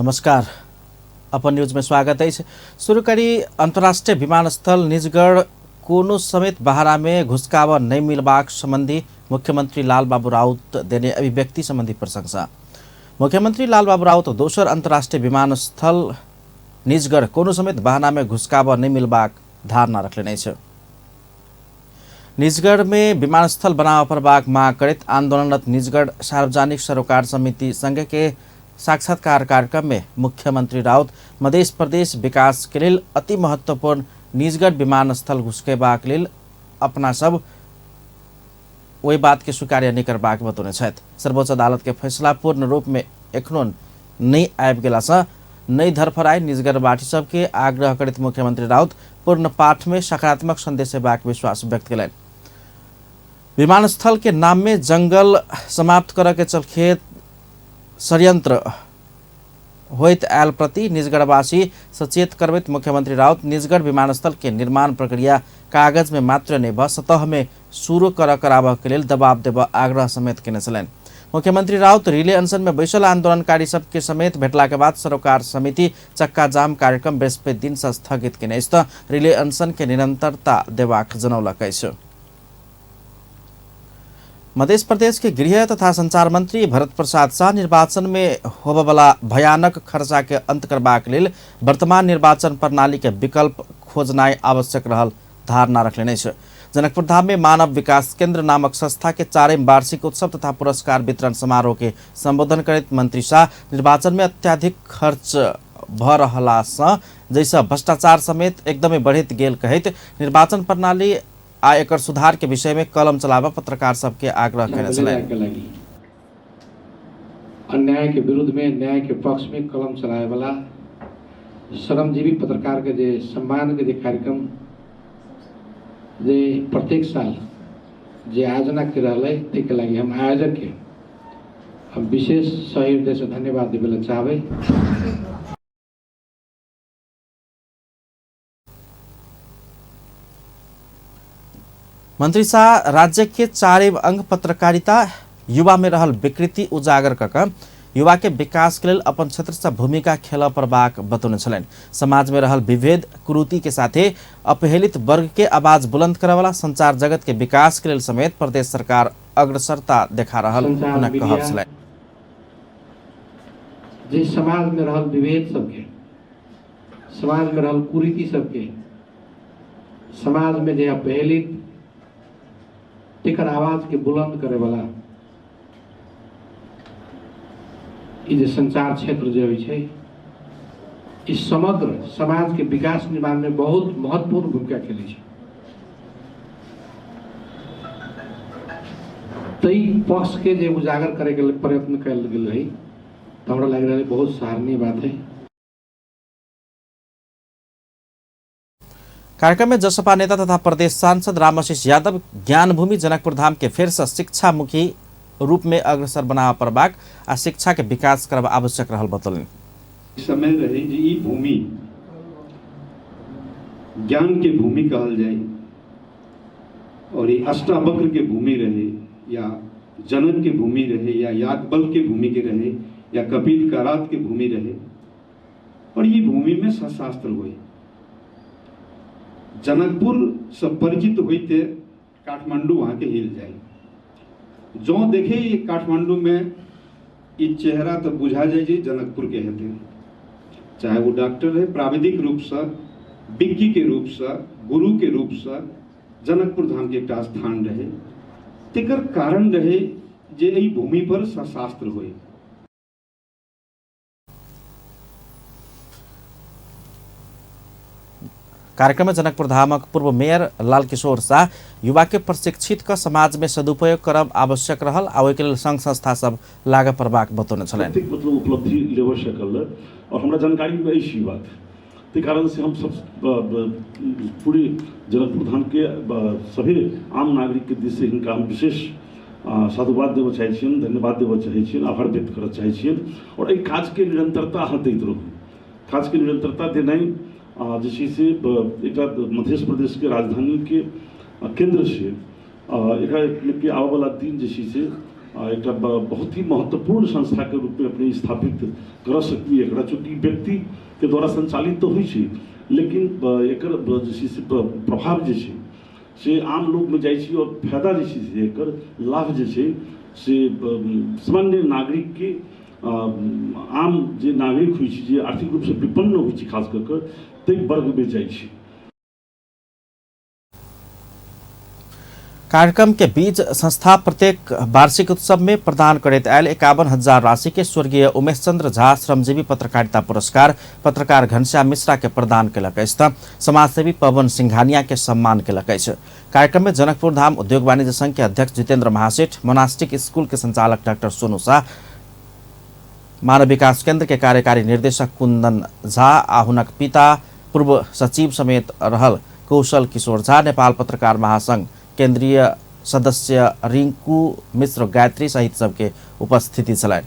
नमस्कार, अपन न्यूज में स्वागत है। शुरू करी अंतर्राष्ट्रीय विमानस्थल निजगढ़ कोनो समेत बहारा में घुसकाव नहीं मिलबाक संबंधी मुख्यमंत्री लालबाबू राउत देने अभिव्यक्ति संबंधी प्रशंसा। मुख्यमंत्री लालबाबू राउत दोसर अंतर्राष्ट्रीय विमानस्थल निजगढ़ कोनो समेत बहाना में घुसकाव नहीं मिलबाक धारणा रखने अछि। निजगढ़ में विमानस्थल बनाव पड़बाक मांग करैत आंदोलनरत निजगढ़ सार्वजनिक सरोकार समिति संघ के साक्षात्कार कार्यक्रम में मुख्यमंत्री राउत मध्य प्रदेश विकास के लेल अति महत्वपूर्ण निजगढ़ विमानस्थल घुसकेबाक लेल अपना सब वही बात के स्वीकार्य नहीं करबाक बतौने छथि। सर्वोच्च अदालत के फैसला पूर्ण रूप में एखनो नहीं आबि गेलासँ नहीं धरफराई निजगढ़वासी सबके आग्रह करैत मुख्यमंत्री राउत पूर्ण पाठ में सकारात्मक संदेश देबाक विश्वास व्यक्त कयलनि। विमानस्थल के नाम में जंगल समाप्त करऽ के चलखेत षड्यंत्र होइत आयल प्रति निजगढ़वासी सचेत करबैत मुख्यमंत्री राउत निजगढ़ विमानस्थल के निर्माण प्रक्रिया कागज में मात्र नहीं भ सतह में शुरू कराबऽ के लेल दबाव देबऽ आग्रह समेत केने छलनि। मुख्यमंत्री राउत रिले अनशन में बैसल आंदोलनकारी सबके समेत भेटला के बाद सरोकार समिति चक्का जाम कार्यक्रम बृहस्पति दिन से स्थगित केने अछि त रिले अनशन के निरंतरता देबाक जनौलक अछि। मध्य प्रदेश के गृह तथा संचार मंत्री भरत प्रसाद शाह निर्वाचन में होबयवला भयानक खर्चा के अंत करबाक लेल वर्तमान निर्वाचन प्रणाली के विकल्प खोजनाइ आवश्यक रहल धारणा रखलनि अछि। जनकपुर धाम में मानव विकास केंद्र नामक संस्था के चारिम वार्षिक उत्सव तथा पुरस्कार वितरण समारोह के संबोधन करैत मंत्री शाह निर्वाचन में अत्याधिक खर्च भ रहलासँ जैसँ भ्रष्टाचार समेत एकदमै बढ़ैत गेल कहैत निर्वाचन प्रणाली आ एकर सुधार के विषय में कलम चलाबऽ पत्रकार सबके आग्रह केने छलनि। अन्याय के विरुद्ध में न्याय के पक्ष में कलम चलाए वाला श्रमजीवी पत्रकार के जे सम्मान के जे कार्यक्रम जे प्रत्येक साल जे आयोजना कर रहल है ताहिके लागि हम आयोजक के हम विशेष सहृदय से धन्यवाद देवे ला चाहबै। मंत्री शाह राज्य के चारिम अंग पत्रकारिता युवा में रहल विकृति उजागर कऽ कऽ युवा के विकास के लेल अपन क्षेत्र से भूमिका खेलऽ पड़बाक बतौने छलनि। समाज में रहल विभेद कुरीति के साथे अपहेलित वर्ग के आवाज बुलंद करऽ वाला संचार जगत के विकास के लेल समेत प्रदेश सरकार अग्रसरता देखा रहल हुनक कहब छलनि। जे समाज में रहल विभेद सबके, समाज में रहल कुरीति सबके, समाज में जे अपहेलित तेकर आवाज के बुलंद करे वाला ई जे संचार क्षेत्र जे होइ छै ई समग्र समाज के विकास निर्माण में बहुत महत्वपूर्ण भूमिका खेलै छै। तै पक्ष के जे उजागर करे के प्रयत्न कयल गेल रही तो हमरा लागि रहल बहुत सराहनीय बात है। कार्यक्रम में जसपा नेता तथा प्रदेश सांसद रामाशीष यादव ज्ञानभूमि जनकपुर धाम के फेर से शिक्षामुखी रूप में अग्रसर बनाबऽ पड़बाक आ शिक्षा के विकास करब आवश्यक रहल बतौलनि। समय रहे जे ई भूमि ज्ञान के भूमि कहल जाए और ये अष्टावक्र के भूमि रहे या जनक के भूमि रहे या याज्ञवल्क्य के भूमि के रहे या कपिल करात के भूमि रहे और ये भूमि में सशास्त्र हुए। जनकपुर से परिचित होते काठमांडू वहाँ के हिल जाए। जो देखे ये काठमांडू में ये चेहरा तो बुझा जाए जी जनकपुर के हेते, चाहे वो डॉक्टर है प्राविधिक रूप से, विज्ञ के रूप से, गुरु के रूप से जनकपुर धाम के एकटा स्थान रहे। तेकर कारण रहे जे एहि भूमि पर सशास्त्र होए। कार्यक्रम में जनकपुर धामक पूर्व मेयर लालकिशोर शाह युवा के प्रशिक्षित क समाज में सदुपयोग करब आवश्यक रहल आ ओहिके लेल संघ संस्था सब लागऽ पड़बाक बतौने छलनि। कतेक मतलब उपलब्धि लेबऽ सकल और हमरा जानकारी में अछि ई बात, ताहि कारण से हम सब पूरे जनकपुर धाम के सभी आम नागरिक के दिस से हिनका हम विशेष साधुवाद देबऽ चाहै छियनि, धन्यवाद देबऽ चाहै छियनि, आभार व्यक्त करऽ चाहै छियनि और एहि काजके निरंतरता अहाँ दैत रहू। काजके निरंतरता देनाइ जे छै से एकटा मध्य प्रदेशके राजधानीके केन्द्र छै, एकरा के आबयवला दिन जे छै से एकटा बहुत ही महत्वपूर्ण संस्थाके रूपमे अपने स्थापित कर सकी। एकरा चूँकि व्यक्तिके द्वारा संचालित तऽ होइ छै, लेकिन एकर जे छै से प्रभाव जे छै से आम लोकमे जाइ छै और फायदा जे छै से एकर लाभ जे छै से सामान्य नागरिकके, आम जे नागरिक होइ छै, जे आर्थिक रूपसँ विपन्न होइ छै, खास कऽ कऽ ताहि वर्गमे जाइ छै। कार्यक्रम के बीच संस्था प्रत्येक वार्षिक उत्सव में प्रदान करैत आयल 51,000 राशि के स्वर्गीय उमेश चंद्र झा श्रमजीवी पत्रकारिता पुरस्कार पत्रकार घनश्याम मिश्रा के प्रदान केलक अछि त समाजसेवी पवन सिंघानिया के सम्मान केलक अछि। कार्यक्रम में जनकपुर धाम उद्योग वाणिज्य संघ के अध्यक्ष जितेंद्र महासेठ, मोनास्टिक स्कूल के संचालक डॉक्टर सोनू शाह, मानव विकास केंद्र के कार्यकारी निर्देशक कुंदन झा आ हुनक पिता पूर्व सचिव समेत रहल कौशल किशोर झा, नेपाल पत्रकार महासंघ केंद्रीय सदस्य रिंकू मिश्र गायत्री सहित सबके उपस्थिति छलनि।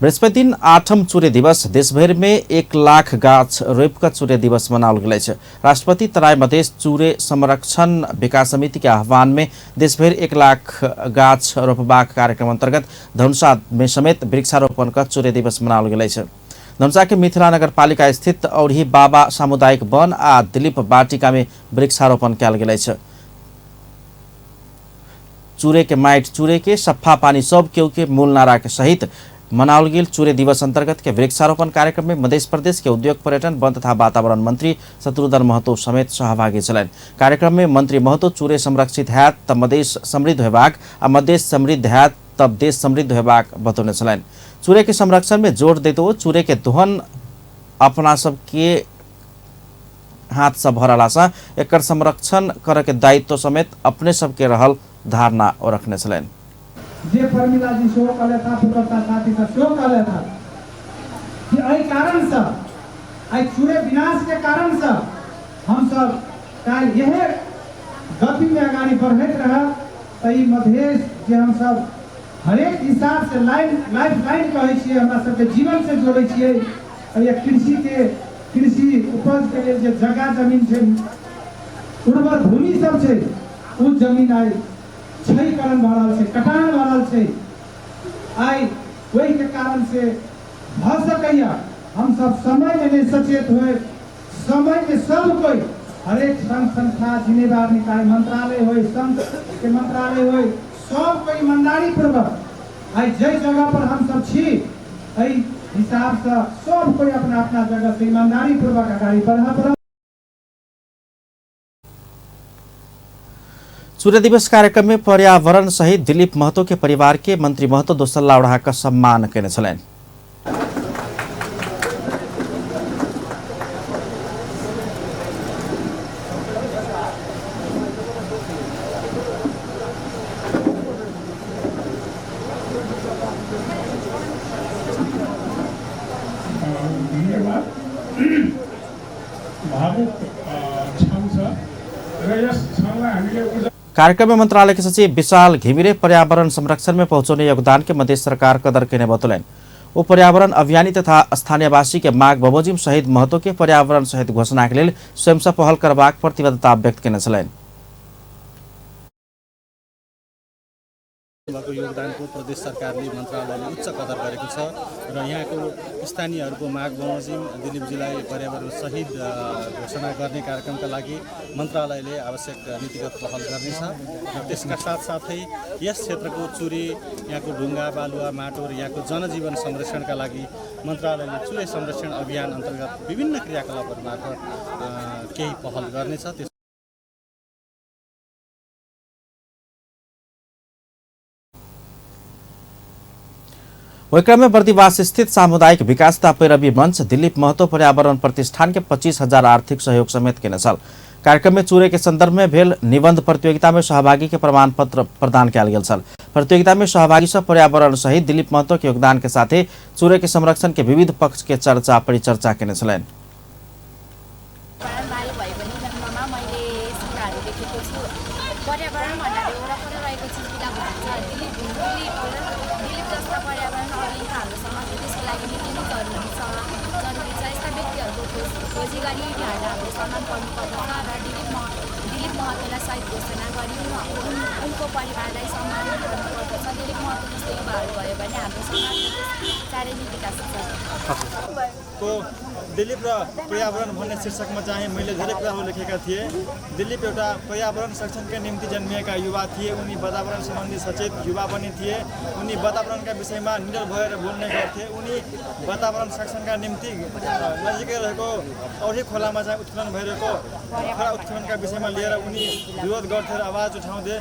बृहस्पति दिन 8म चूरे दिवस देशभरि में 1 लाख गाछ रोपि कऽ चूरे दिवस मनाओल गेल अछि। राष्ट्रपति तराई मधेश चूरे संरक्षण विकास समिति के आह्वान में देशभरि 1 लाख गाछ रोपबाक कार्यक्रम अंतर्गत धनुषा में समेत वृक्षारोपण कऽ चूरे दिवस मनाओल गेल अछि। धनुषा के मिथिला नगरपालिका स्थित औरही बाबा सामुदायिक वन आ दिलीप वाटिका में वृक्षारोपण कयल गेल अछि। चूरे के माटि चूरे के सफा पानी सब केहू के मूल नारा के सहित मनाओल गेल चूरे दिवस अंतर्गत के वृक्षारोपण कार्यक्रम में मध्य प्रदेश के उद्योग पर्यटन वन तथा वातावरण मंत्री शत्रुघ्न महतो समेत सहभागी छलनि। कार्यक्रम में मंत्री महतो चूरे संरक्षित हैत त मधेश समृद्ध होयबाक आ मधेश समृद्ध हैत तब देश समृद्ध होयबाक बतौने छलनि। चूरे के संरक्षण में जोर दैत ओ चूरे के दोहन अपना सबके हाथ से भरलासँ एकर संरक्षण करऽ के दायित्व समेत अपने सबके रहल धारणा ओ रखने छलनि। जे प्रमिला जी सेहो कहलथि हँ, सुब्रता साथी सब सेहो कहलथि हँ कि एहि कारणसँ, एहि चूरे विनाशके कारणसँ हमसब काल्हि इएह गतिमे अगाडि बढ़ैत रहब तऽ ई मधेश जे हमसब हरेक हिसाबसँ लाइफ लाइन कहै छियै, हमरा सबके जीवनसँ जोड़ै छियै, एहि कृषिके कृषि उपजके लेल जे जगह जमीन छै, उर्वर भूमि सब छै, ओ जमीन आइ क्षयकरण भऽ रहल छै, कटान भऽ रहल छै। आइ ओहिके कारण से भऽ सकैया हमसब समयमे नहि सचेत होय, समयमे सब कोइ हरेक संघ संस्था, जिम्मेवार निकाय, मंत्रालय होय, संघ के मंत्रालय होय, सब कोइ ईमानदारी पूर्वक आइ जाहि जगह पर हमसब छी एहि हिसाबसँ सब कोइ अपना अपना जगह से ईमानदारी पूर्वक अगाडि बढ़ऽ पड़त। सूर्य दिवस कार्यक्रम में पर्यावरण सहित दिलीप महतो के परिवार के मंत्री महतो दोसल्ला ओढ़ा कऽ सम्मान केने छलनि। धन्यवाद। भावुक क्षण छ र यस क्षणलाई हामीले ऊर्जा कार्यक्रम में मंत्रालय के सचिव विशाल घिमिरे पर्यावरण संरक्षण में पहुंचौने योगदान के मध्य सरकार कदर केने बतौलनि। ओ पर्यावरण अभियानी तथा स्थानीयवासी के माग बमोजिम शहीद महतो के पर्यावरण सहित घोषणा के लेल स्वयं से पहल करबाक प्रतिबद्धता व्यक्त केने छलनि। उहाँको योगदानको प्रदेश सरकारले मन्त्रालयले उच्च कदर गरेको छ र यहाँको स्थानीयहरूको माग बमोजिम दिलीपजीलाई पर्यावरण शहीद घोषणा गर्ने कार्यक्रमका लागि मन्त्रालयले आवश्यक नीतिगत पहल गर्नेछ र त्यसका साथसाथै यस क्षेत्रको चुरे, यहाँको ढुङ्गा, बालुवा, माटो र यहाँको जनजीवन संरक्षणका लागि मन्त्रालयले चुरे संरक्षण अभियान अन्तर्गत विभिन्न क्रियाकलापहरू मार्फत केही पहल गर्नेछ। ओहि क्रम में बर्दिवास स्थित सामुदायिक विकास तथा पैरवी मंच दिलीप महतो पर्यावरण प्रतिष्ठान के 25,000 आर्थिक सहयोग समेत केने छल। कार्यक्रम में चूरे के संदर्भ में भेल निबंध प्रतियोगिता में सहभागी के प्रमाण पत्र प्रदान कयल गेल छल। प्रतियोगिता में सहभागी सब पर्यावरण सहित दिलीप महतो के योगदान के साथे चूरे के संरक्षण के विविध पक्ष के चर्चा परिचर्चा केने छलनि। पर्यावरण भन्नाले वरपर रहेको चिज बिना भन्छ। दिलीप जस्ता पर्यावरण अभियन्ता हाम्रो समाजमा त्यसको लागि निकै नै जरुरी छ। यस्ता व्यक्तिहरूको खोजी गरी यिनीहरूलाई हामीले सम्मान गर्नुपर्दछ र दिलीप महतोले महतोलाई शहीद घोषणा गरी उनको परिवारलाई सम्मान गर्नुपर्दछ। दिलीप महतो जस्तो युवाहरू भयो भने हाम्रो समाज चाँडै नै विकास हुन्छ। को दिलीप र पर्यावरण भन्ने शीर्षकमा चाहिँ मैले धेरै कुराहरू लेखेका थिएँ। दिलीप एउटा पर्यावरण संरक्षणका निम्ति जन्मिएका युवा थिए। उनी वातावरण सम्बन्धी सचेत युवा पनि थिए। उनी वातावरणका विषयमा निडर भएर बोल्ने गर्थे। उनी वातावरण संरक्षणका निम्ति नजिकै रहेको औरी खोलामा चाहिँ उत्खनन भइरहेको खोला उत्खननका विषयमा लिएर उनी विरोध गर्थे र आवाज उठाउँथे।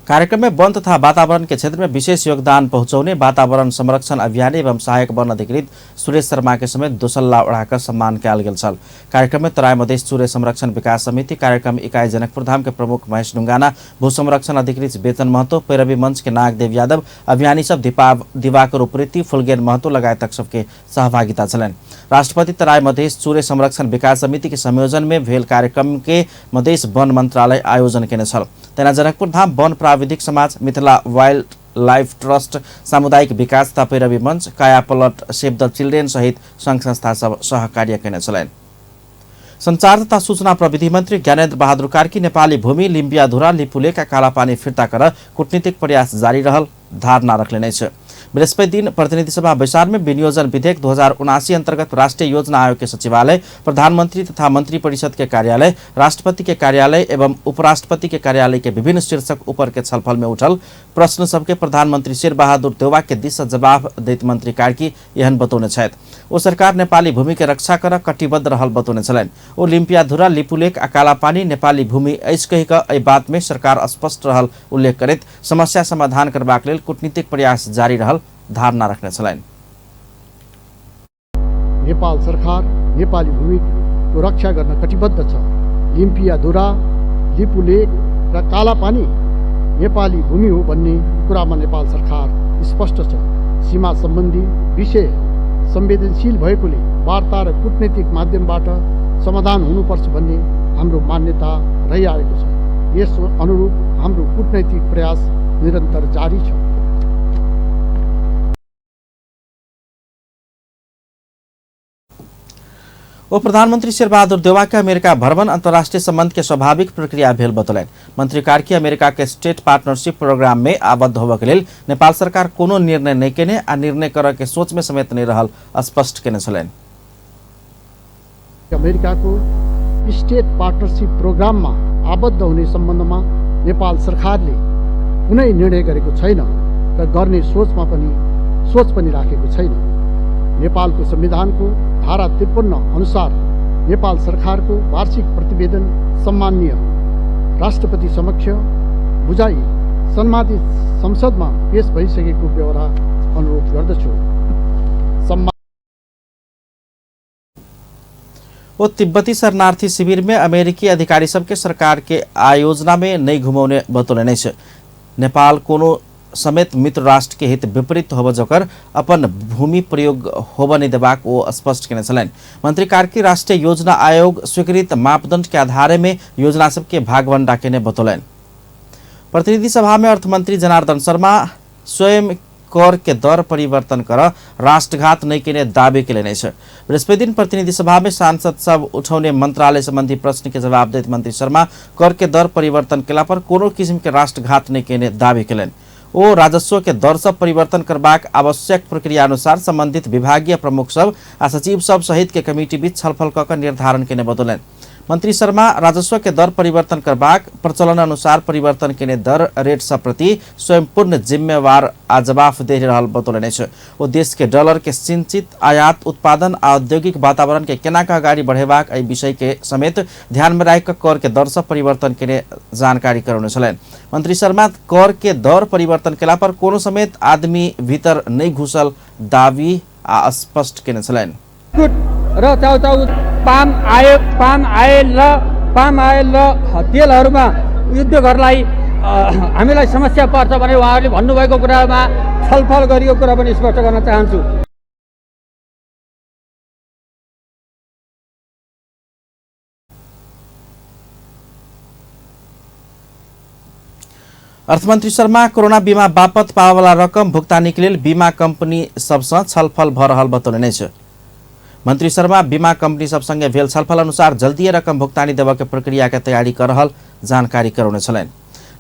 कार्यक्रम में वन तथा वातावरण के क्षेत्र में विशेष योगदान पहुंचौने वातावरण संरक्षण अभियान एवं सहायक वन अधिकृत सुरेश शर्मा के समेत दोसल्ला ओढ़ाकर सम्मान कयल गेल छल। कार्यक्रम में तराई मधेश चूरे संरक्षण विकास समिति कार्यक्रम इकाई जनकपुर धाम के प्रमुख महेश ढुंगाना, भू संरक्षण अधिकृत बेतन महतो, पैरवी मंच के नागदेव यादव, अभियानी सब दिवाकर उप्रेती, फुलगेन महतो लगायतक सबके सहभागिता छलनि। राष्ट्रपति तराई मधेश चूरे संरक्षण विकास समिति के संयोजन में भेल कार्यक्रम के मधेश वन मंत्रालय आयोजन केने छल। तेना जनकपुर धाम वन प्राविधिक समाज, मिथिला वाइल्ड लाइफ ट्रस्ट, सामुदायिक विकास तथा पैरवी मंच, कायापलट, सेव the children सहित संघ संस्था सब सहकार्य केने छलनि। संचार तथा सूचना प्रविधि मंत्री ज्ञानेन्द्र बहादुर कार्की नेपाली भूमि लिम्बियाधुरा लिपुलेखका कालापानी फिर्ता कर कूटनीतिक प्रयास जारी रहल धारणा रखलेने अछि। बृहस्पति दिन प्रतिनिधि सभा बैसार में विनियोजन विधेयक 2079 अंतर्गत राष्ट्रीय योजना आयोग के सचिवालय, प्रधानमंत्री तथा मंत्री परिषद के कार्यालय, राष्ट्रपति के कार्यालय एवं उपराष्ट्रपति के कार्यालय के विभिन्न शीर्षक ऊपर के छलफल में उठल प्रश्न सबके प्रधानमंत्री शेरबहादुर देउवा के दिस जवाब दैत मंत्री कार्की एहन बतौने छथि। ओ सरकार नेपाली भूमि के रक्षा कर कटिबद्ध रहल बतौने छलनि। ओ लिम्पियाधुरा, लिपुलेख आ कालापानी नेपाली भूमि अछि कहि कऽ एहि बात में सरकार स्पष्ट रहल उल्लेख करैत समस्या समाधान करबाक लेल कूटनीतिक प्रयास जारी रहल धारणा रखने छलनि। नेपाल सरकार नेपाली भूमिको रक्षा गर्न कटिबद्ध छ। लिम्पियाधुरा, लिपुलेख र कालापानी नेपाली भूमि हो भन्ने कुरामा नेपाल सरकार स्पष्ट छ। सीमा सम्बन्धी विषय संवेदनशील भएकोले वार्ता र कूटनीतिक माध्यमबाट समाधान हुनुपर्छ भन्ने हाम्रो मान्यता रहिआएको छ। यस अनुरूप हाम्रो कूटनैतिक प्रयास निरन्तर जारी छ। ओ प्रधानमंत्री शेरबहादुर देउवा के अमेरिका भ्रमण अंतर्राष्ट्रीय संबंध के स्वाभाविक प्रक्रिया भेल बतौलनि। मंत्री कार्की अमेरिका के स्टेट पार्टनरशिप प्रोग्राम में आबद्ध होबय के लेल नेपाल सरकार कोनो निर्णय नहीं केने आ निर्णय करय के सोच में समेत नहीं रहल स्पष्ट केने छलनि। अमेरिका को स्टेट पार्टनरशिप प्रोग्राम में आबद्ध हुने सम्बन्धमा नेपाल सरकारले कुनै निर्णय गरेको छैन र गर्ने सोच पनि राखेको छैन। नेपालको संविधानको धारा 53 अनुसार नेपाल सरकारको वार्षिक प्रतिवेदन सम्माननीय राष्ट्रपति समक्ष बुझाई सम्मानित संसदमा पेश भइसकेको बेहोरा अनुरोध गर्दछु। ओ तिब्बती शरणार्थी शिविर में अमेरिकी अधिकारी सबके सरकार के आयोजना में नहीं घुमाउने बतौलनि अछि। नेपाल कोनो समेत मित्र राष्ट्र के हित विपरीत होब जोकर अपन भूमि प्रयोग होब नहीं देबाक ओ स्पष्ट केने छलनि। मंत्री कार्की राष्ट्रीय योजना आयोग स्वीकृत मापदंड के आधार में योजना सबके भागवंडा केने बतौलनि। प्रतिनिधि सभा में अर्थमंत्री जनार्दन शर्मा स्वयं कर के दर परिवर्तन कर राष्ट्रघात नहीं केने दावी के लेने। बृहस्पति दिन प्रतिनिधि सभा में सांसद सब उठौने मंत्रालय संबंधी प्रश्न के जवाब दैत मंत्री शर्मा कर के दर परिवर्तन केला पर कोनो किसिम के राष्ट्रघात नहीं केने दावी केलनि। ओ राजस्व के दर सब परिवर्तन करबाक आवश्यक प्रक्रिया अनुसार संबंधित विभागीय प्रमुख सब आ सचिव सब सहित के कमिटी बीच छलफल क के निर्धारण केने बतौलनि। मंत्री शर्मा राजस्व के दर परिवर्तन करबाक प्रचलन अनुसार परिवर्तन केने दर रेट सब प्रति स्वयं पूर्ण जिम्मेवार आ जवाफदेही रहल बतौलनि अछि। ओ देश के डॉलर के सिंचित आयात उत्पादन आ औद्योगिक वातावरण के केना के अगाडि बढ़ेबाक एहि विषय के समेत ध्यान में राखि कर के दर सब परिवर्तन केने जानकारी करौने छलनि। मंत्री शर्मा कर के दर परिवर्तन केला पर कोनो समेत आदमी भीतर नहीं घुसल दावी आ स्पष्ट केने छलनि। र चाउचाउ पाम आयल र तेलहरूमा उद्योगहरूलाई हामीलाई समस्या पर्छ भने उहाँहरूले भन्नुभएको कुरामा छलफल गरिएको कुरा पनि स्पष्ट गर्न चाहन्छु। अर्थमन्त्री शर्मा कोरोना बीमा बापत पावला रकम भुक्तानी के लेल बीमा कंपनी सबसँ छलफल भ रहल बतौलनि अछि। मंत्री शर्मा बीमा कंपनी सब संगे भेल छलफल अनुसार जल्दीए रकम भुगतानी देबऽ के प्रक्रिया के तैयारी कर रहल जानकारी करौने छलनि।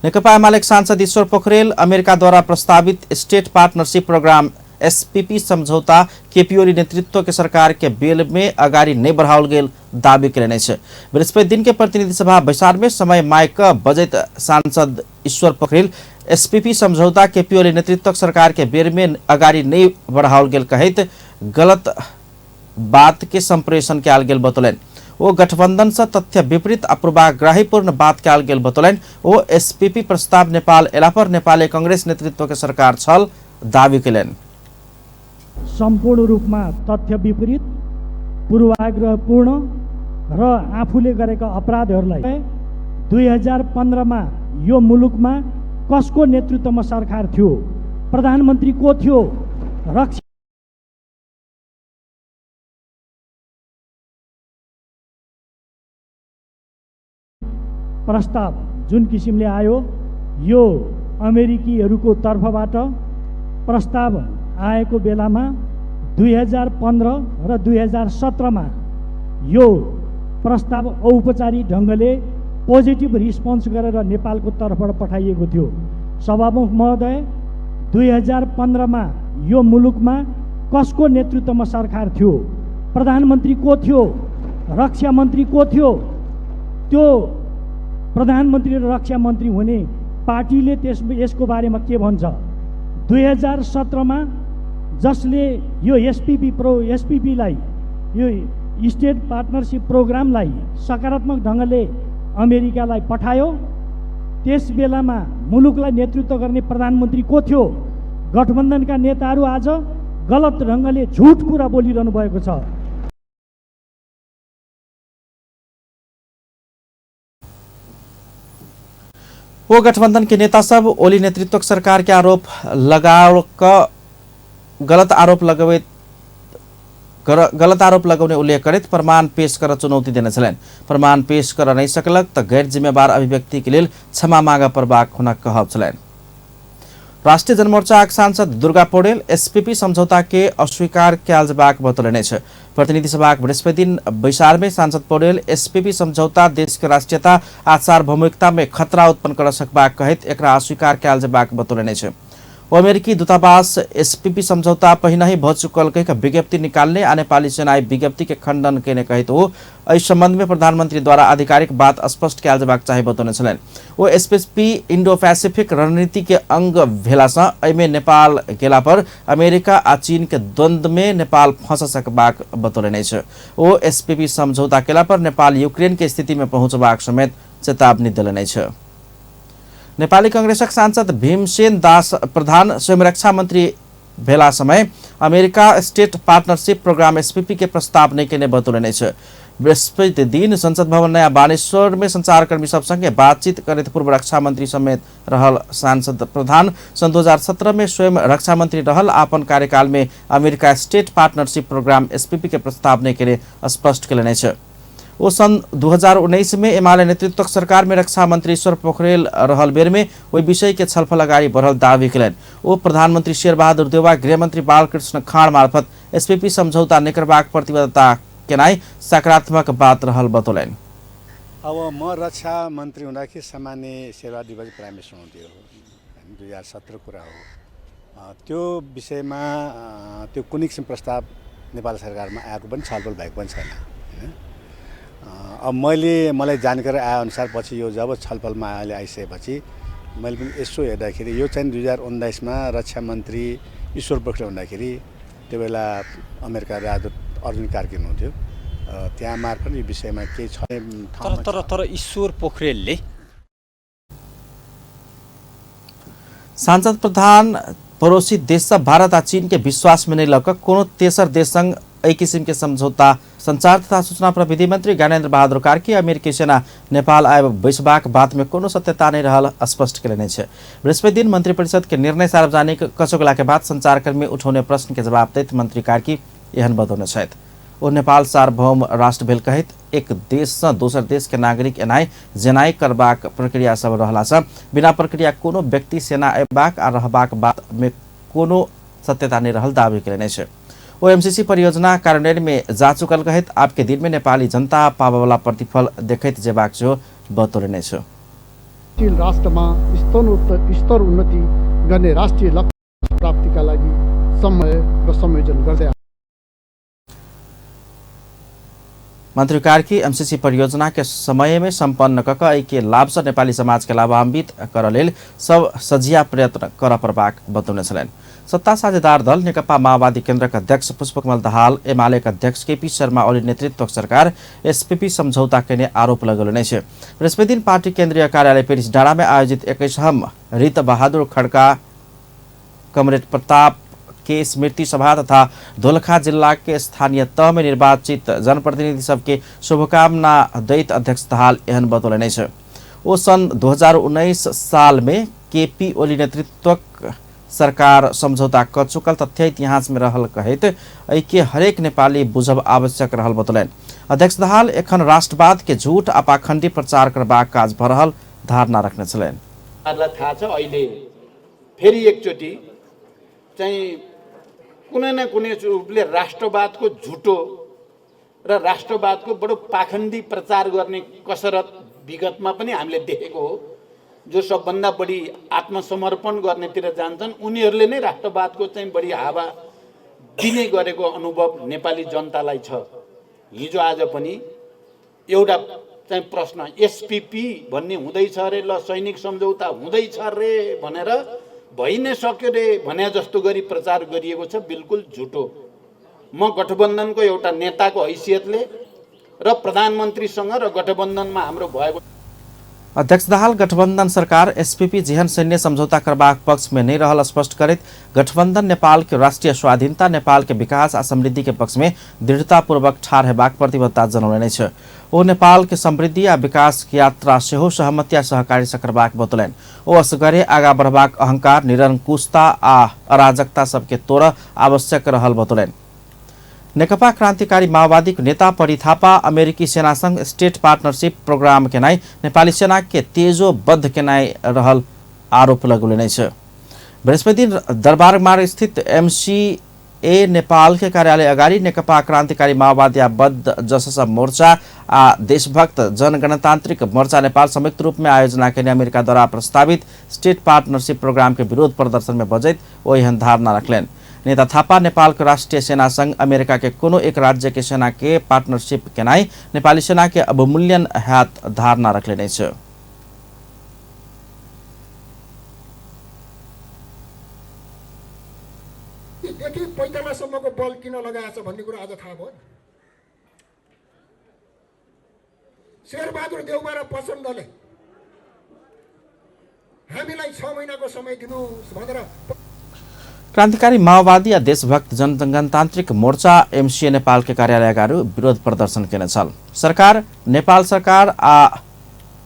नेकपा एमाले सांसद ईश्वर पोखरेल अमेरिका द्वारा प्रस्तावित स्टेट पार्टनरशिप प्रोग्राम एसपीपी समझौता केपी ओली नेतृत्व के सरकार के बेल में अगाडि नहि बढ़ाओल गेल दावी कयने अछि। बृहस्पति दिन के प्रतिनिधि सभा बैसार में समय माइक बजैत सांसद ईश्वर पोखरेल एसपीपी समझौता केपी ओली नेतृत्व सरकार के बेर में अगाडि नहि बढ़ाओल गेल कहैत गलत बात के संप्रेषण कयल गेल बतौलनि। ओ गठबंधन से तथ्य विपरीत आ पूर्वाग्रहीपूर्ण बात कयल गेल बतौलनि। ओ एसपीपी प्रस्ताव नेपाल एला पर नेपाली कांग्रेस नेतृत्व के सरकार छल दावी कयलनि। सम्पूर्ण रूपमा तथ्य विपरीत, पूर्वाग्रहपूर्ण र आफूले गरेका अपराधहरूलाई 2015 मा यो मुलुकमा कसको नेतृत्वमा सरकार थियो, प्रधानमन्त्री को थियो, रक्षा प्रस्ताव जुन किसिमले आयो यो अमेरिकीहरूको तर्फबाट प्रस्ताव आएको बेलामा 2015 र 2017 मा यो प्रस्ताव औपचारिक ढङ्गले पोजिटिभ रिस्पोन्स गरेर नेपालको तर्फबाट पठाइएको थियो। सभामुख महोदय, 2015 मा यो मुलुकमा कसको नेतृत्वमा सरकार थियो, प्रधानमन्त्री को थियो, रक्षा मन्त्री को थियो, त्यो प्रधानमन्त्री र रक्षा मन्त्री हुने पार्टीले यसको बारेमा के भन्छ? 2017 मा जसले यो एसपीपीलाई, यो स्टेट पार्टनरसिप प्रोग्रामलाई सकारात्मक ढङ्गले अमेरिकालाई पठायो, त्यस बेलामा मुलुकलाई नेतृत्व गर्ने प्रधानमन्त्री को थियो? गठबन्धनका नेताहरू आज गलत ढङ्गले झुट कुरा बोलिरहनु भएको छ। वो गठबंधन के नेता सब ओली नेतृत्व सरकार के आरोप लगाव गलत आरोप लगाउने उल्लेख करैत प्रमाण पेश कर चुनौती देने छलनि। प्रमाण पेश कर नहीं सकलक त गैर जिम्मेवार अभिव्यक्ति के लेल क्षमा माग परबाक हुनक कहब छलनि। राष्ट्रिय जनमोर्चाक सांसद दुर्गा पौडेल एसपीपी समझौता के अस्वीकार कयल जेबाक बतौलनि अछि। प्रतिनिधि सभाक बृहस्पति दिन बैसार में सांसद पौडेल एसपीपी समझौता देश के राष्ट्रीयता आ सार्वभौमिकता में खतरा उत्पन्न कर सकबाक कहैत एकरा अस्वीकार कयल जेबाक बतौलनि अछि। ओ अमेरिकी दूतावास एसपीपी समझौता पहिनहि भ चुकल कहि क विज्ञप्ति निकालने आ नेपाली सेना विज्ञप्ति के खंडन केने कहैत ओ एहि संबंध में प्रधानमंत्री द्वारा आधिकारिक बात स्पष्ट कयल जेबाक चाही बतौने छलनि। ओ एसपीपी इंडो पैसिफिक रणनीति के अंग भेला सँ एहिमे नेपाल गेला पर अमेरिका आ चीन के द्वंद्व में नेपाल फंस सकबाक बतौलनि अछि। ओ एसपीपी समझौता केला पर नेपाल यूक्रेन के स्थिति में पहुंचबाक समेत चेतावनी देलनि अछि। नेपाली कांग्रेसक सांसद भीमसेन दास प्रधान स्वयं रक्षा मंत्री भेला समय America state partnership programme SPP के प्रस्ताव नहि केने बतौलनि अछि। बृहस्पति दिन संसद भवन नयाँ बानेश्वर में संचारकर्मी सब संगे बातचीत करैत पूर्व रक्षा मंत्री समेत रहल सांसद प्रधान सन् 2017 में स्वयं रक्षा मंत्री रहल अपन कार्यकाल में America state partnership programme SPP के प्रस्ताव नहि केने स्पष्ट केलनि अछि। ओ सन् 2019 में एमाले नेतृत्वक सरकार में रक्षा मंत्री ईश्वर पोखरेल रहल बेर में ओहि विषय के छलफल अगाडि बढ़ल दावी केलनि। ओ प्रधानमंत्री शेरबहादुर देउवा गृहमंत्री बालकृष्ण खाँड मार्फत एसपीपी समझौता नहि करबाक प्रतिबद्धता केनाइ सकारात्मक बात रहल बतौलनि। अब म रक्षा मन्त्री हुँदाखेरि सामान्य शेरबहादुर देउवा प्राइम मिनिस्टर हुनुहुन्थ्यो, 2017 कुरा हो। त्यो विषयमा त्यो कुनै किसिम प्रस्ताव नेपाल सरकारमा आएको पनि छलफल भएको पनि छैन, हैन। अब मलाई जानकारी आएअनुसार पछि यो जब छलफलमा अहिले आइसकेपछि मैले पनि यसो हेर्दाखेरि यो चाहिँ 2019 मा रक्षा मन्त्री ईश्वर पोखरेल हुँदाखेरि त्यो बेला अमेरिका राजदूत अर्जुन कार्की हुनुहुन्थ्यो, त्यहाँ मार्फत यो विषयमा केही छ। तर तर ईश्वर पोखरेलले सांसद प्रधान पड़ोसी देश सब भारत आ चीन के विश्वास में नहीं लग कोनो तेसर देश संग एहि किसिम के समझौता। संचार तथा सूचना प्रविधि मंत्री ज्ञानेन्द्र बहादुर कार्की अमेरिकी सेना नेपाल आबि बैसबाक बात में कोनो सत्यता नहीं रहल स्पष्ट केलनि अछि। बृहस्पति दिन मंत्रिपरिषद के निर्णय सार्वजनिक कऽ के बाद संचारकर्मी उठौने प्रश्न के जवाब दैत मंत्री कार्की एहन बतौने छथि। ओ नेपाल सार्वभौम राष्ट्र भेल कहैत एक देश सँ दोसर देश के नागरिक एनाइ जेनाइ करबाक प्रक्रिया सब रहला सँ बिना प्रक्रिया कोनो व्यक्ति सेना अयबाक आ रहबाक बात में कोनो सत्यता नहीं रहल दावी केलनि अछि। ओ एमसीसी परियोजना कार्यान्वयन में जा चुकल कहैत आपके दिन में नेपाली जनता पाबयवला प्रतिफल देखैत जेबाक सेहो बतौने छ। राष्ट्रमा स्तर उन्नति गर्ने राष्ट्रिय लक्ष्य प्राप्तिका लागि समय र संयोजन गर्दै मंत्री कार्की एमसीसी परियोजना के समय में संपन्न कक के लाभ से नेपाली समाज के लाभान्वित कर लेल सब सजिया प्रयत्न कर परबाक बतौने छलनि। सत्ता साझेदार दल नेकपा माओवादी केन्द्रक अध्यक्ष पुष्पकमल दाहाल एमाले के अध्यक्ष केपी शर्मा ओली नेतृत्व सरकार एसपीपी समझौता केने आरोप लगौने छै। बृहस्पति दिन पार्टी केन्द्रीय कार्यालय पेरिस डाँडा में आयोजित 21 रित बहादुर खड्का कमरेड प्रताप के स्मृति सभा तथा दोलखा जिला के स्थानीय तह में निर्वाचित जनप्रतिनिधि सबके शुभकामना दैत अध्यक्ष दाहाल एहन बतौलनि अछि। ओ सन् 2019 साल में केपी ओली नेतृत्वक सरकार समझौता क चुकल तथ्य इतिहास में रहल कहैत एहि हरेक नेपाली बुझब आवश्यक रहल बतौलनि। अध्यक्ष दाहाल एखन राष्ट्रवाद के झूठ आ पाखंडी प्रचार करबाक काज भ रहल धारणा रखने छलनि। थाहा छ अहिले फेरि एकचोटि चाहिँ कुनै न कुनै रूपले राष्ट्रवादको झुटो र राष्ट्रवादको बडो पाखण्डी प्रचार गर्ने कसरत विगतमा पनि हामीले देखेको हो। जो सबभन्दा बढी आत्मसमर्पण गर्नेतिर जान्छन् उनीहरूले नै राष्ट्रवादको चाहिँ बढी हावा दिने गरेको अनुभव नेपाली जनतालाई छ। हिजो आज पनि एउटा चाहिँ प्रश्न एसपीपी भन्ने हुँदैछ अरे, ल सैनिक सम्झौता हुँदैछ रे भनेर भइ नै सक्यो रे भने जस्तो गरी प्रचार गरिएको छ, बिल्कुल झुटो। म गठबन्धनको एउटा नेताको हैसियतले र प्रधानमन्त्रीसँग र गठबन्धनमा हाम्रो भएको अध्यक्ष दाहाल गठबन्धन सरकार एसपीपी जेहन सैन्य सम्झौता करबाक पक्ष में नहीं रहल स्पष्ट करैत गठबन्धन नेपाल के राष्ट्रिय स्वाधीनता, नेपाल के विकास आ समृद्धि के पक्ष में दृढ़तापूर्वक ठाढ़ हेबाक प्रतिबद्धता जनौलनि अछि। ओ नेपाल के समृद्धि आ विकास के यात्रा सेहो सहमति आ सहकार्य से करबाक बतौलनि। ओ असगरे आगा बढ़बाक अहंकार, निरंकुशता आ अराजकता सबके तोड़ आवश्यक रहल बतौलनि। नेकपा क्रांतिकारी माओवादी नेता परी थापा अमेरिकी सेना संग स्टेट पार्टनरशिप प्रोग्राम केनाई नेपाली सेना के तेजोबद्ध केनाई रहल आरोप लगौलनि अछि। बृहस्पति दरबार मार्ग स्थित एमसीए नेपाल के कार्यालय अगाडि नेकपा क्रांतिकारी माओवादी आबद्ध जसस मोर्चा आ देशभक्त जनगणतान्त्रिक मोर्चा नेपाल संयुक्त रूप में आयोजना केने अमेरिका द्वारा प्रस्तावित स्टेट पार्टनरशिप प्रोग्राम के विरोध प्रदर्शन में बजैत ओ एहन धारणा रखलनि। नेता थापा नेपाल के राष्ट्रिय सेना संग अमेरिका के कोनो एक राज्य के सेना के पार्टनरशिप केनाई नेपाली सेना के अवमूल्यन हैत धारणा रखलनि अछि। देखि 45 सम्मको बल किन लगाएछ भन्ने कुरा आज थाहा भयो। शेरबहादुर देउवा र प्रचण्डले हामीलाई 6 महिनाको समय दिनुहोस् भनेर क्रांतिकारी माओवादी आ देशभक्त जनगणतान्त्रिक मोर्चा एमसीए नेपाल के कार्यालय अगाडि विरोध प्रदर्शन केने छल। सरकार, नेपाल सरकार आ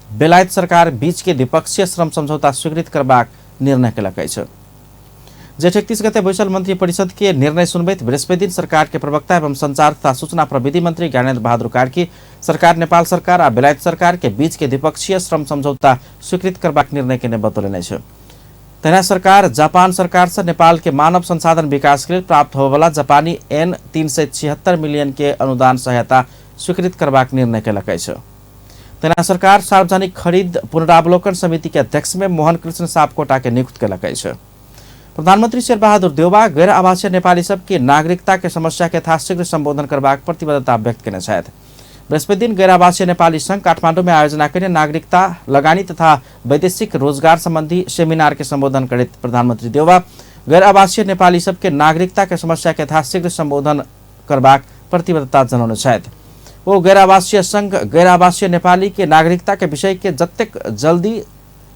बेलायत सरकार बीच के द्विपक्षीय श्रम सम्झौता स्वीकृत करबाक निर्णय केलक अछि। जेठ 31 गते बैसल मंत्री परिषद के निर्णय सुनबैत बृहस्पति दिन सरकार के प्रवक्ता एवं संचार तथा सूचना प्रविधि मंत्री ज्ञानेन्द्र बहादुर कार्की सरकार, नेपाल सरकार आ बेलायत सरकार के बीच के द्विपक्षीय श्रम सम्झौता स्वीकृत करबाक निर्णय केने बतौलनि अछि। तहिना सरकार जापान सरकार से नेपाल के मानव संसाधन विकास के लिए प्राप्त होबयवला जापानी एन 376 मिलियन के अनुदान सहायता स्वीकृत करबाक निर्णय केलक अछि। तहिना सरकार सार्वजनिक खरीद पुनरावलोकन समिति के अध्यक्ष में मोहन कृष्ण सापकोटा के नियुक्त केलक अछि। प्रधानमंत्री शेरबहादुर देउवा गैर आवासीय नेपाली सबके नागरिकता के समस्या के यथाशीघ्र सम्बोधन करबाक प्रतिबद्धता व्यक्त केने छथि। बृहस्पति दिन गैर आवासीय नेपाली संघ काठमाडौँ में आयोजना केने नागरिकता लगानी तथा वैदेशिक रोजगार संबंधी सेमिनार के संबोधन करैत प्रधानमंत्री देउवा गैर आवासीय नेपाली सबके नागरिकता के समस्या के यथाशीघ्र सम्बोधन करबाक प्रतिबद्धता जनौने छथि। ओ गैर आवासीय संघ गैर आवासीय नेपाली के नागरिकता के विषय के जतेक जल्दी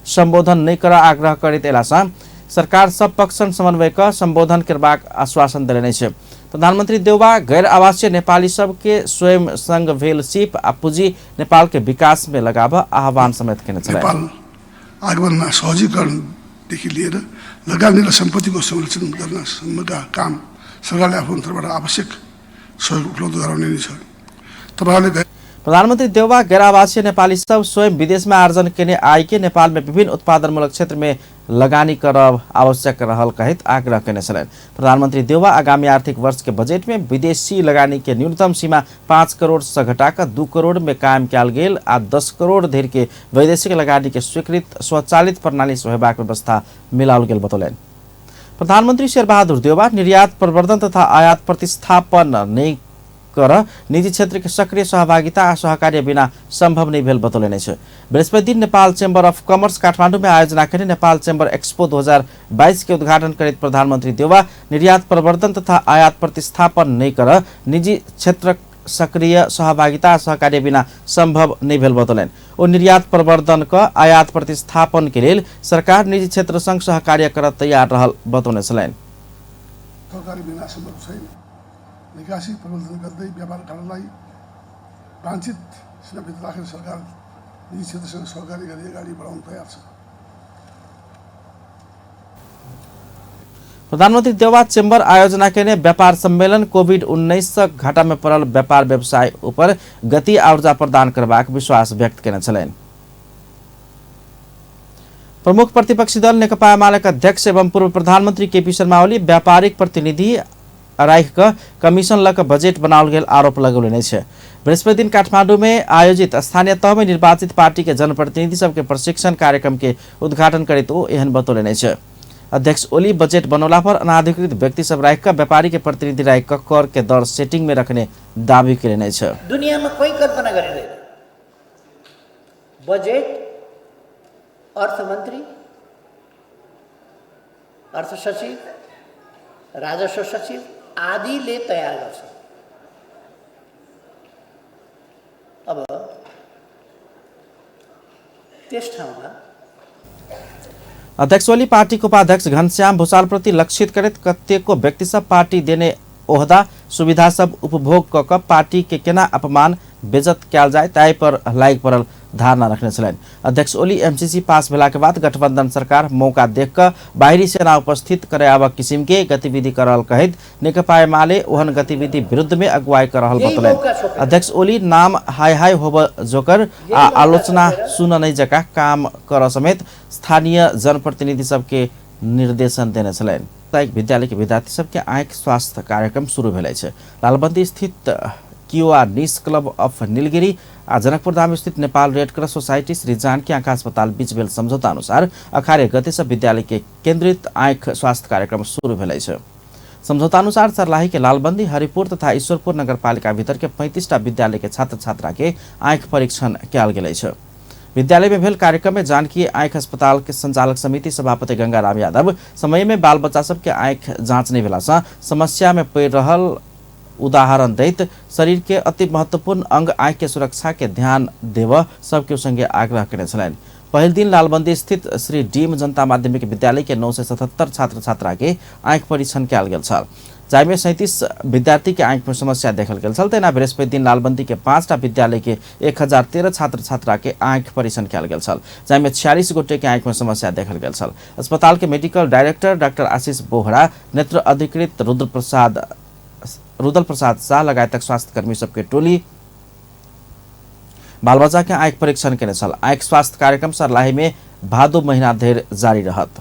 सम्बोधन नहीं कर आग्रह करैत अयलासँ सरकार सब पक्षसँग समन्वय क सम्बोधन करबाक आश्वासन देलनि अछि। प्रधानमंत्री देउवा गैर आवासीय नेपाली सबके स्वयं संग भेल सिप आ पूंजी नेपाल के विकास में लगाब आह्वान समेत केने छलनि। नेपाल आगमनमा सहजीकरणदेखि लिएर लगानी र सम्पत्तिको संरक्षण गर्न सम्मका काम सरकारले आफ्नो तर्फबाट आवश्यक सहयोग उपलब्ध गराउने नै छ। तपाईहरुले प्रधानमंत्री देउवा गैर आवासीय नेपाली सब स्वयं विदेश में आर्जन केने आय के नेपाल में विभिन्न उत्पादनमूलक क्षेत्र में लगानी करब आवश्यक रहल कहैत आग्रह केने छलनि। प्रधानमंत्री देउवा आगामी आर्थिक वर्ष के बजट में विदेशी लगानी के न्यूनतम सीमा 5 करोड़ से घटाकर 2 करोड़ में कायम कयल गेल आ 10 करोड़ धरि के वैदेशिक लगानी के स्वीकृत स्वचालित प्रणाली से होयबाक व्यवस्था मिलाओल गेल बतौलनि। प्रधानमंत्री शेरबहादुर देउवा निर्यात प्रवर्धन तथा आयात प्रतिस्थापन नहि कर निजी क्षेत्र के सक्रिय सहभागिता आ सहकार्य बिना संभव नहीं भेल बतौलनि अछि। बृहस्पति दिन Nepal chamber of commerce Kathmandu में आयोजना केने नेपाल चैम्बर एक्सपो 2022 के उद्घाटन करैत प्रधानमंत्री देउवा निर्यात प्रवर्धन तथा आयात प्रतिस्थापन नहीं कर निजी क्षेत्र सक्रिय सहभागिता सहकार्य बिना संभव नहीं भेल बतौलनि। ओ निर्यात प्रवर्धन क आयात प्रतिस्थापन के लेल सरकार निजी क्षेत्र संग सहकार्य कर तैयार रहल बतौने छलनि। सहकार्य बिना सम्भव छैन। निकासी प्रवर्धन गर्दै व्यापार घाटालाई वाञ्छित सीमाभित्र राखेर सरकार निजी क्षेत्रसँग सहकार्य गरी अगाडि बढाउन तयार छ। प्रधानमंत्री देउवा चैम्बर आयोजना केने व्यापार सम्मेलन कोविड-19 घाटा में पड़ल व्यापार व्यवसाय ऊपर गति आ ऊर्जा प्रदान करबाक विश्वास व्यक्त केने छलनि। प्रमुख प्रतिपक्षी दल नेकपा एमाले अध्यक्ष एवं पूर्व प्रधानमंत्री केपी शर्मा ओली व्यापारिक प्रतिनिधि राखि कऽ कमीशन लऽ कऽ बजट बनाओल गेल आरोप लगौलनि अछि। बृहस्पति दिन काठमांडू में आयोजित स्थानीय तह में निर्वाचित पार्टी के जनप्रतिनिधि सबके प्रशिक्षण कार्यक्रम के उद्घाटन करैत ओ एहन बतौलनि अछि। अध्यक्ष ओली बजट बनौला पर अनाधिकृत व्यक्ति सब राखि कऽ व्यापारी के प्रतिनिधि राखि कऽ कर के दर सेटिंग में रखने दावी केलनि अछि। दुनियामा कोही कल्पना गरिँदैन। बजेट अर्थमन्त्री, अर्थ सचिव, राजस्व सचिव आदिले तयार गर्छ। अब त्यस ठाउँमा अध्यक्ष ओली पार्टी के उपाध्यक्ष घनश्याम भूषाल प्रति लक्षित करैत कतेको व्यक्ति सब पार्टी देने ओहदा सुविधा सब उपभोग क क पार्टी के केना अपमान बेइज्जत कयल जाय ताहि पर लागि पड़ल धारणा रखने छलनि। अध्यक्ष ओली एमसीसी पास भेला के बाद गठबंधन सरकार मौका देख क बाहरी सेना उपस्थित करे आबक किसिम के गतिविधि करल कहैत नेकपा एमाले ओहन गतिविधि विरुद्ध में अगुवाई कर रहल बतौलनि। अध्यक्ष ओली नाम हाय हाय होब जोकर आ आलोचना सुन नहीं जका काम कर समेत स्थानीय जनप्रतिनिधि सबके निर्देशन देने छलनि। सामुदायिक विद्यालय के विद्यार्थी सबके आँखि स्वास्थ्य कार्यक्रम शुरू भेल अछि। लालबंदी स्थित क्यूआर निस क्लब ऑफ नीलगिरी आ जनकपुर धाम स्थित Nepal red cross society Shri Janaki आँखा अस्पताल बीच भेल समझौता अनुसार अखारे गते से विद्यालय के केंद्रित आँख स्वास्थ्य कार्यक्रम शुरू भेल अछि। समझौता अनुसार सर्लाही के लालबंदी, हरिपुर तथा ईश्वरपुर नगरपालिका भीतर के 35टा विद्यालय के छात्र छात्रा के आँख परीक्षण कयल गेल अछि। विद्यालय में भेल कार्यक्रम में जानकी आँख अस्पताल के संचालक समिति सभापति गंगाराम यादव समय में बाल बच्चा सबके आँख जाँच नहीं भेला से समस्या में पड़ि रहल उदाहरण दैत शरीर के अति महत्वपूर्ण अंग आँख के सुरक्षा के ध्यान देव सबके संगे आग्रह केने छलनि। पहिल दिन लालबंदी स्थित श्री डीम जनता माध्यमिक विद्यालय के 977 छात्र छात्रा के आँख परीक्षण कयल गेल छल, जाहिमे 37 विद्यार्थी के आँख में समस्या देखल गेल छल। तहिना बृहस्पति दिन लालबंदी के 5टा विद्यालय के 1013 छात्र छात्रा के आँख परीक्षण कयल गेल छल, जाहिमे 46 गोटे के आँख में समस्या देखल गेल छल। अस्पताल के medical director doctor Ashish Bohra, नेत्र अधिकृत रुदल प्रसाद शाह लगायतक स्वास्थ्यकर्मी सबके टोली बाल बच्चा के आँख परीक्षण केने छल। आँख स्वास्थ्य कार्यक्रम सर्लाही में भादो महीना धरि जारी रहत।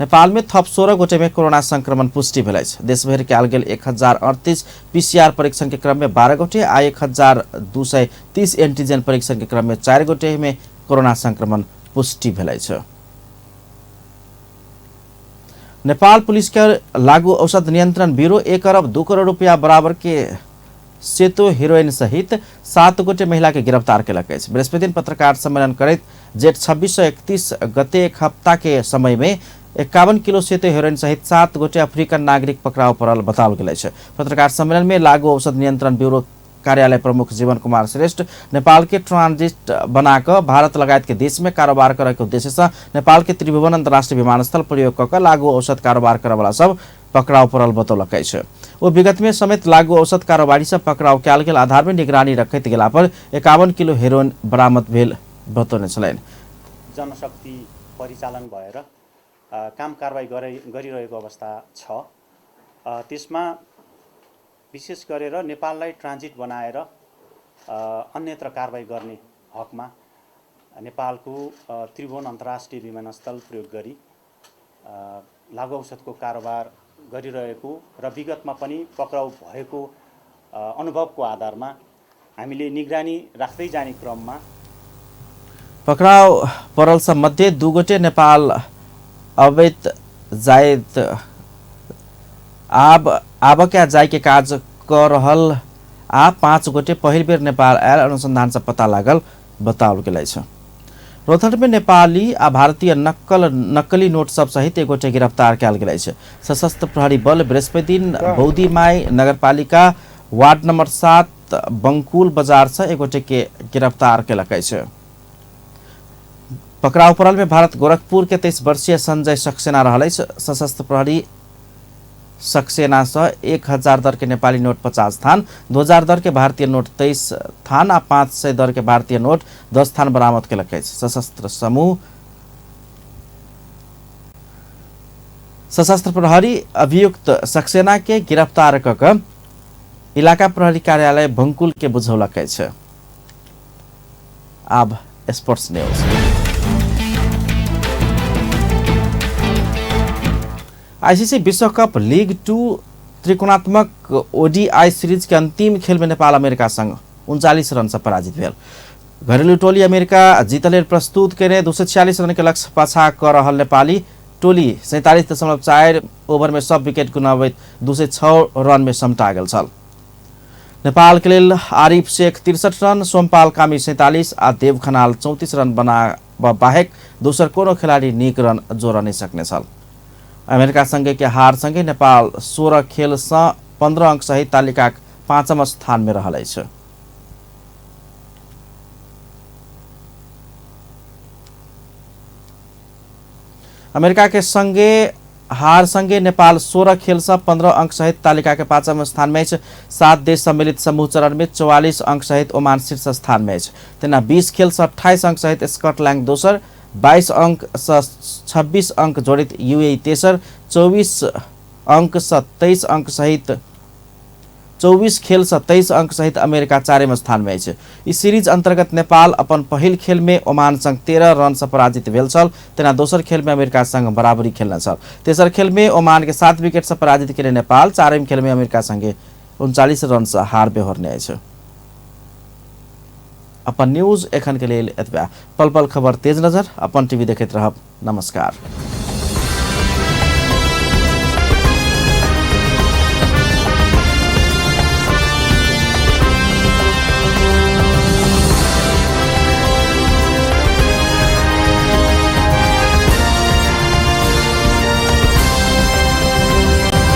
नेपाल में थप 16 गोटे में कोरोना संक्रमण पुष्टि भेल अछि। देशभरि कयल गेल 1038 पीसीआर परीक्षण के क्रम में 12 गोटे आ 1230 एंटीजन परीक्षण के क्रम में 4 गोटे में कोरोना संक्रमण पुष्टि भेल अछि। नेपाल पुलिस के लागू औषध नियंत्रण ब्यूरो 1 अरब 2 करोड़ रुपया बराबर के सेतो हेरोइन सहित 7 गोटे महिला के गिरफ्तार केलक अछि। बृहस्पति दिन पत्रकार सम्मेलन करैत जेठ 2631 गते एक हफ्ता के समय में 51 किलो सेतो हेरोइन सहित 7 गोटे अफ्रीकन नागरिक पकड़ाव पड़ल बताओल गेल अछि। पत्रकार सम्मेलन में लागू औषध नियंत्रण ब्यूरो कार्यालय प्रमुख जीवन कुमार श्रेष्ठ नेपाल के ट्रांजिट बनाकर भारत लगायत के देश में कारोबार करे के उद्देश्य से नेपाल के त्रिभुवन अंतर्राष्ट्रीय विमानस्थल प्रयोग कऽ लागू औषध कारोबार करे वाला सब पकड़ाव पड़ल बतौलक अछि। ओ विगत में समेत लागू औषध कारोबारी सब पकड़ाव कयल गेल आधार में निगरानी रखैत गेला पर 51 किलो हेरोइन बरामद भेल बतौने छलनि। जनशक्ति परिचालन भएर काम कारबाही गरिरहेको अवस्था छ। त्यसमा विशेष गरेर नेपाललाई ट्रान्जिट बनाएर अन्यत्र कारबाही गर्ने हकमा नेपालको त्रिभुवन अन्तर्राष्ट्रिय विमानस्थल प्रयोग गरी लागु औषधको कारोबार गरिरहेको र विगतमा पनि पक्राउ भएको अनुभवको आधारमा हामीले निगरानी राख्दै जाने क्रममा पक्राउ परल मध्ये 2 गोटे नेपाल अवैध जायत आब क्या जाय के काज क रहल आ 5 गोटे पहिल बेर नेपाल आयल अनुसंधान से पता लागल बताओल गेल अछि। रोहतक में नेपाली आ भारतीय नक्कली नोट सब सहित एक गोटे गिरफ्तार कयल गेल अछि। सशस्त्र प्रहरी बल बृहस्पति दिन बौद्धीमाई नगरपालिका वार्ड नंबर 7 बंकुल बाजार से एक गोटे के गिरफ्तार केलक अछि। पकड़ाव पड़ल में भारत गोरखपुर के 23 वर्षीय संजय सक्सेना रहल अछि। सशस्त्र प्रहरी सक्सेना से 1000 दर के नेपाली नोट 50 थान, 2000 दर के भारतीय नोट 23 थान आ 500 दर के भारतीय नोट 10 थान बरामद केलक अछि। सशस्त्र प्रहरी अभियुक्त सक्सेना के गिरफ्तार क के इलाका प्रहरी कार्यालय बंकुल के बुझौलक अछि। आब स्पोर्ट्स न्यूज। आईसीसी विश्व कप लीग 2 त्रिकोणात्मक ओडीआई सीरीज के अंतिम खेल में नेपाल अमेरिका संग 39 रन से पराजित भेल। घरेलू टोली अमेरिका जीतल प्रस्तुत केने 246 रन के लक्ष्य पाछा क रहल नेपाली टोली 47.4 ओभर में सब विकेट गुमाबैत 206 रन में समटा गेल छल। नेपाल के लेल आरिफ शेख 63 रन, सोमपाल कामी 47 आ देव खनाल 34 रन बनाब बाहेक दोसर कोनो खिलाड़ी नीक रन जोड़ नहीं सकने छल। अमेरिका संगे के हार संगे नेपाल 16 खेल से 15 अंक सहित तालिका 5वां स्थान में रहल अछि। अमेरिका के संगे हार संगे नेपाल 16 खेल से 15 अंक सहित तालिका के 5वां स्थान में अछि। 7 देश सम्मिलित समूह चरण में 44 अंक सहित ओमान शीर्ष स्थान में अछि। तेना 20 खेल से 28 अंक सहित स्कॉटलैंड दोसर, 22 अंक से 26 अंक जोड़ित यूएई तेसर, 24 अंक से 23 अंक सहित 24 खेल से 23 अंक सहित अमेरिका 4वां स्थान में अछि। इस सीरीज अंतर्गत नेपाल अपन पहिल खेल में ओमान संग 13 रन से पराजित भेल छल, तेना दोसर खेल में अमेरिका संग बराबरी खेलने छल। तेसर खेल में ओमान के 7 विकेट से पराजित केने नेपाल 4 खेल में अमेरिका संगे 39 रन से हार बेहोरने अछि। अपन न्यूज एखन के लेल एतबा। पल पल खबर तेज नजर अपन टीवी देखैत रहब। नमस्कार।